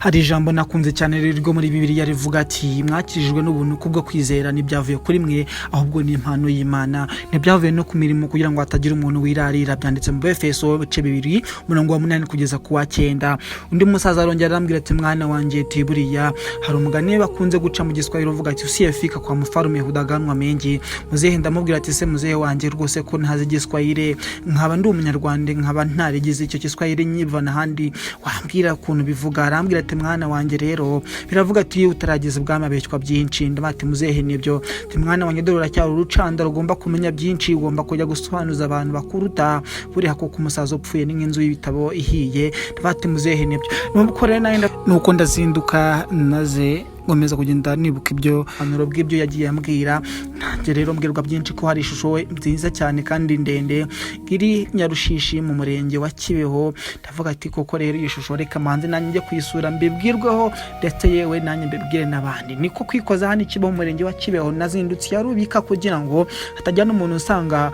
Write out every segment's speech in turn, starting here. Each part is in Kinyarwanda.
Hari ijambo nakunze cyane ryo muri Bibiliya rivuga ati: "Mwakirijwe n'ubuntu kubwo kwizera, ntibyavuye kuri mwe, ahubwo ni impano y'Imana, ntibyavuye no ku mirimo, kugira ngo hatagira umuntu wirarira." Byanditse mu Befeso ibice 2, umurongo wa 8 kugeza ku wa 9. Undi musaza arongera arambwira ati: "Mwana wanjye," ati, "buriya hari umugani bakunze guca mu Giswahili uvuga ati: 'Usiyefika kwa mfalme hudaganwa mengi.'" Muzehe ndamubwira ati: "Se muzehe wanjye, rwose ko ntazi Igiswahili, nkaba ndi Umunyarwanda, nkaba ntarigize icyo Kiswahili nyivana ahandi, wambwira ukuntu bivuga?" Arambwira ati: "Mwana wanjye, rero biravuga ati: 'Utarageza ubwami abeshywa byinshi.'" Ndavuga ati: "Muzehe, nibyo." Ati: "Mwana wanjye, dore uracyari urucanda, rugomba kumenya byinshi, ugomba kujya gusobanuza abantu bakuruta. Buriya koko umusaza upfuye ni nk'inzu y'ibitabo ihiye." Ndavuga ati: "Muzehe, nibyo." Nuko rero nawe nuko ndazinduka, maze nkomeza kugenda nibuka ibyo hanuro bw'ibyo yagiye ambwira. Nanjye rero mbwirwa byinshi ko hari ishusho nziza cyane kandi ndende iri Nyarushishi mu murenge wa Kibeho. Ndavuga ati: "Koko rero iyi shusho reka manze nanjye njye kuyisura, mbibwirweho, ndetse yewe nanjye mbibwire n'abandi." Niko kwikoza hano i Kibeho, mu murenge wa Kibeho. Nazindutse yarubika kugira ngo hatajya n'umuntu usanga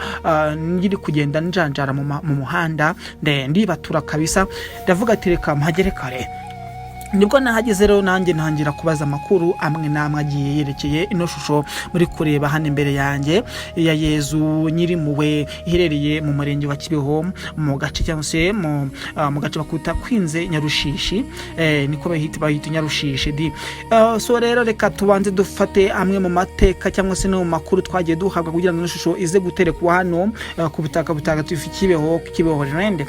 ngiri kugenda njanjara mu muhanda. Ndibatura kabisa, ndavuga ati: "Reka mpagere kare." Nibwo nahageze rero, nanjye ntangira kubaza amakuru amwe n'amwe agiye yerekeye ino shusho muri kureba hano imbere yanjye ya Yezu Nyirimpuhwe, iherereye mu murenge wa Kibeho, mu gace cyangwa se mu gace bakuta Kwinze Nyarushishi, niko bahita Nyarushishi di. So rero reka tubanze dufate amwe mu mateka cyangwa se no mu makuru twagiye duhabwa kugira ngo ino shusho ize guterekwa hano ku butaka butagatifu Kibeho rende.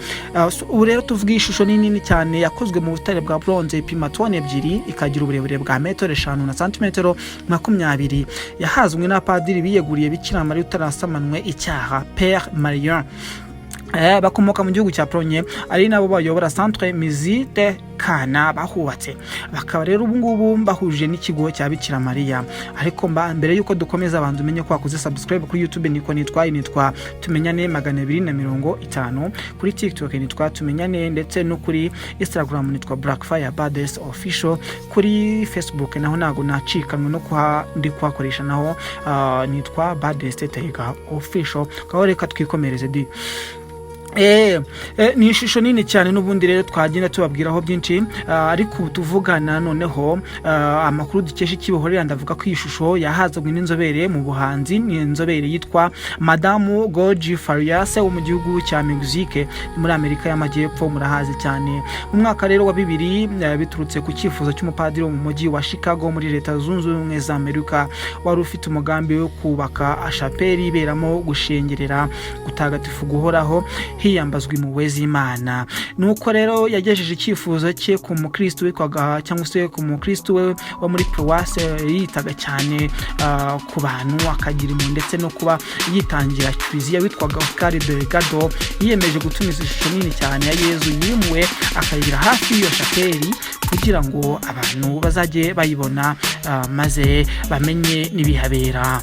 So, ubu rero tuvuga ishusho ni nini cyane, yakozwe mu butare bwa bronze, ipima toni 2, ikagira uburebure bwa metero 5 na santimetero 20. Yahazwe n'abapadiri biyeguriye Bikira Mariya utarasamanwe icyaha, Père Marion, bakomoka mu gihugu cya Polonye, ari nabo bayobora Centre Mizite Kana bahubatse, bakaba rero ubu ngubu bahuje n'ikigo cya Bikira Mariya. Ariko mbere yuko dukomeza, abanza umenye ko wakoze subscribe kuri YouTube. Niko nitwa Tumenyane 250, kuri TikTok nitwa Tumenyane, ndetse no kuri Instagram nitwa Blackfire Bades Official. Kuri Facebook naho ntago nacikanwe no kuha ndi kuhakoresha, naho nitwa Bades Tiger Official. Kaho reka twikomereze di. Ni ishusho nini cyane n'ubundi rero twagenda tubabwiraho byinshi, ariko ubu tuvugana noneho, amakuru dukesha Ikibeho rero ndavuga ko iyi shusho yahazwe n'inzobere mu buhanzi. Ni inzobere yitwa Madamu Goji Farias wo mu gihugu cya Mexique, ni muri Amerika y'Amajyepfo, murahazi cyane. Mu mwaka rero wa 2000, biturutse ku cyifuzo cy'umupadiri wo mu mujyi wa Chicago muri Leta Zunze Ubumwe za Amerika, wari ufite umugambi wo kubaka shapeli iberamo gushengerera gutagatifu guhoraho hiyambazwa impuhwe z'Imana. Nuko rero yagejeje icyifuzo cye ku mukristo witwaga, cyangwa se ku mukristo we wo muri paruwase, yitaga cyane ku bantu, akagira impuhwe ndetse no kuba yitangira kiliziya, witwaga Oscar Delgado. Yiyemeje gutumiza ishusho nini cyane ya Yezu Nyirimpuhwe, akayigira hafi y'iyo shapeli kugira ngo abantu bazajye bayibona, maze bamenye n'ibihabera.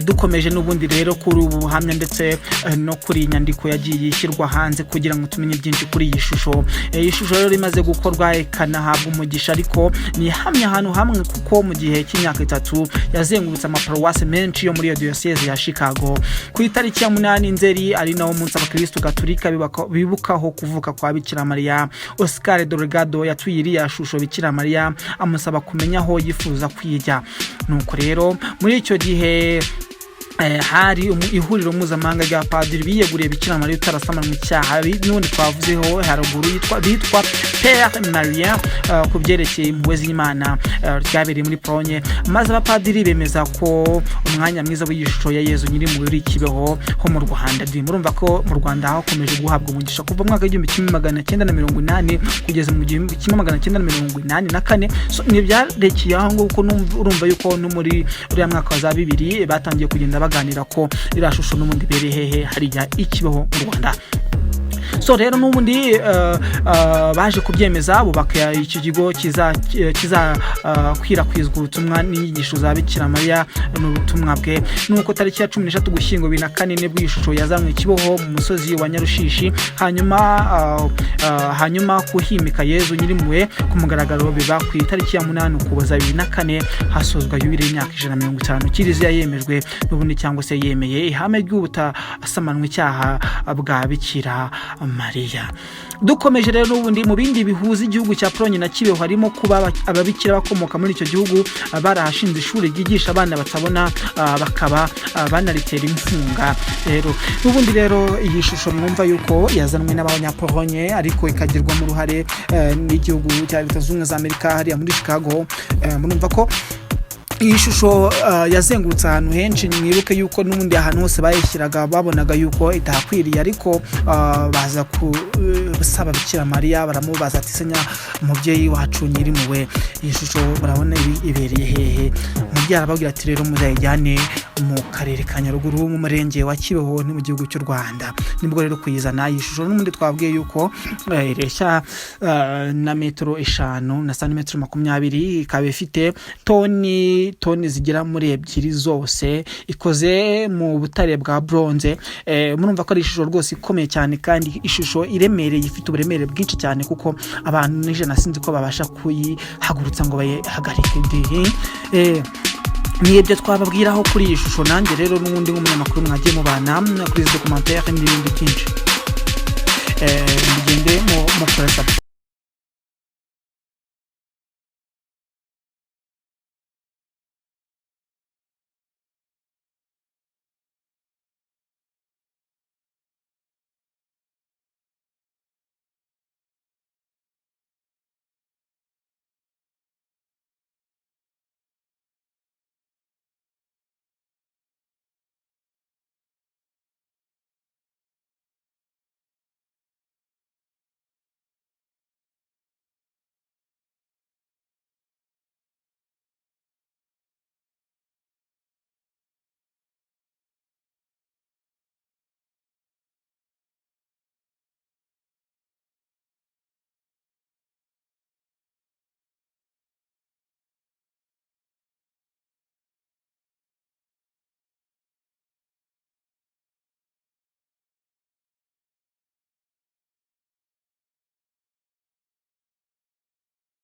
Dukomeje n'ubundi rero kuri ubu buhamya ndetse no kuri iyi nyandiko yagiye ishyirwa hanze kugira ngo tumenye byinshi kuri iyi shusho. Iyi shusho rero imaze gukorwa ikanahabwa umugisha, ariko ntihamye ahantu hamwe, kuko mu gihe cy'imyaka 3 yazengurutse amaparuwasi menshi yo muri iyo diyoseze ya Chicago. Ku itariki ya 8 Nzeri, ari nawo munsi abakirisitu gatolika bibukaho kuvuka kwa Bikira Mariya, Oscar Delgado yatuye iriya shusho Bikira Mariya, amusaba kumenya aho yifuza kwijya. Nuko rero muri icyo gihe hari ihuriro mpuzamahanga rya padiri biyeguriye Bikira Mariya utarasamanwe icyaha, n'ubundi twavuzeho haruguru, bitwa Père Marien, ku byerekeye impuhwe z'Imana, ryabereye muri Polonye, maze abapadiri bemeza ko umwanya mwiza w'iyi shusho ya Yezu Nyirimpuhwe uri Kibeho ho mu Rwanda. Murumva ko mu Rwanda hakomeje guhabwa umugisha kuva mu mwaka w'1980 kugeza mu 1984. So, ntibyarekeye aho ngaho, kuko urumva yuko no muri uriya mwaka wa za 2000 batangiye kugenda baganira ko iriya shusho n'ubundi ibereye hehe? Hariya i Kibeho mu Rwanda. So rero n'ubundi baje kubyemeza, bubaka iki kigo kizakwirakwizwa ubutumwa n'inyigisho za Bikira Mariya n'ubutumwa bwe. Nuko tariki ya 13 Ugushyingo 2004 nibwo iyi shusho yazanywe Kibeho mu musozi wa Nyarushishi, hanyuma kuhimika Yezu Nyirimpuhwe ku mugaragaro biba ku itariki ya 8 Ukuboza 2004, hasozwa yubile y'imyaka 150 kiliziya yemejwe n'ubundi cyangwa se yemeye ihame ry'ubutasamanwa icyaha bwa Bikira. Mariya. Dukomeje rero, n'ubundi mu bindi bihuza igihugu cya Polonye na Kibeho harimo kuba ababikira bakomoka muri icyo gihugu barahashinze ishuri ryigisha abana batabona, bakaba banaritera inkunga. Rero n'ubundi rero iyi shusho mwumva yuko yazanwe n'Abanyapolonye, ariko ikagirwamo uruhare n'igihugu cya Leta Zunze Ubumwe za Amerika hariya muri Chicago. Murumva ko iyi shusho yazengurutse ahantu henshi. Mwibuke yuko n'ubundi ahantu hose bayishyiraga babonaga yuko itahakwiriye, ariko baza gusaba Bikira Mariya, baramubaza ati: "Senya umubyeyi wacu nyirimpuhwe, iyi shusho murabona ibereye hehe?" Umubyeyi arababwira ati: "Rero muzayijyane mu karere ka Nyaruguru, mu murenge wa Kibeho, ni mu gihugu cy'u Rwanda." Nibwo rero kuyizana. Iyi shusho n'ubundi twabwiye yuko ireshya na metero 5 na santimetero 20, ikaba ifite toni zigera muri 2 zose, ikoze mu butare bwa bronze. Murumva ko ari ishusho rwose ikomeye cyane, kandi ishusho iremereye, ifite uburemere bwinshi cyane, kuko abantu n'ijana sinzi ko babasha kuyihagurutsa ngo bayihagarike. Ni ibyo twababwiraho kuri iyi shusho. Nanjye rero n'ubundi nk'umunyamakuru mwagiye mubana kuri izi documentaire n'ibindi byinshi, mugende mukora subscribe.